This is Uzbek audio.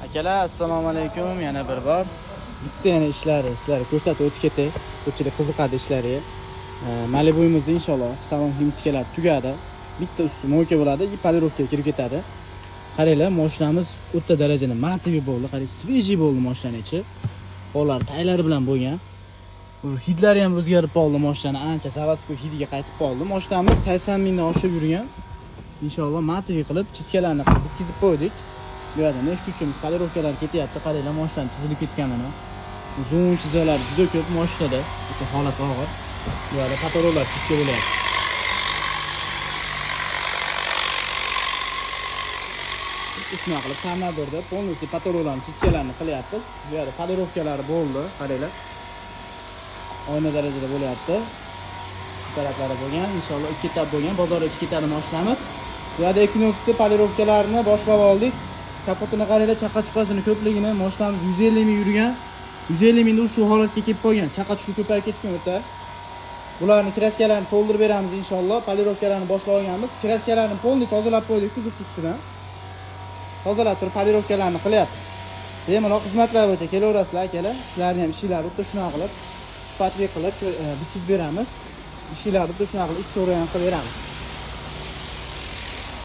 Akalar, assalomu alaykum yana bir bor. Bitta yana ishlari sizlarga ko'rsatib o'tib ketay. Ko'pchilik qiziqadi ishlariga. Malibu'miz inshaalloh salon химчистка lar tugadi. Bitta usti мойка bo'ladi, и polirovkaga kirib ketadi. Qaranglar, mashinamiz o'rta darajada матовый bo'ldi. Qarang, свежий bo'ldi mashinani ichi. Pollar taylari bilan bo'lgan. Bu hidlari ham o'zgarib qoldi mashinani, ancha заводской hidiga qaytib qoldi. Mashinamiz 80 mingdan oshib yurgan. Inshaalloh матовый qilib, чистка larni qilib bitkazib qo'ydik. Bu yerda Next 3imiz polirovkalar ketyapti. Qaranglar, mashinani chizilib ketganini. Uzun chiziqlar juda ko'p mashinada. O'ta holat og'ir. Bu yerda потолок lar чистка bo'lyapti. Shunaqa qilib Tornadorda полностью потолок larni чистка larni qilyapmiz. Bu yerda polirovkalari bo'ldi, qaranglar. Oyna darajada bo'lyapti. Bu taraflari bo'lgan, inshaalloh ikki etap bo'lgan. Bozorga ichib ketadi mashinamiz. Bu yerda Equinoxda polirovkalarni boshlab oldik. Kapotini qaranglar, chaqa-chuqasini ko'pligini. Mashinamiz 150 ming yurgan. 150 mingda shu holatga kelib qolgan. Chaqa-chuqa ko'payib ketgan o'ta. Bularni краска larni to'ldirib beramiz inshaalloh. Polirovkalarni boshlab olganmiz. Краска larni полный tozalab qo'ydik kuzov ustidan. Tozalab turib polirovkalarni qilyapmiz. Bemalol xizmatlar bo'yicha kelaverasizlar, akalar. Sizlarni ham ishinglarni xuddi shunaqa qilib sifatli qilib bitkazib beramiz. Ishinglarni xuddi shunaqa qilib ish so'roq ham qilib beramiz.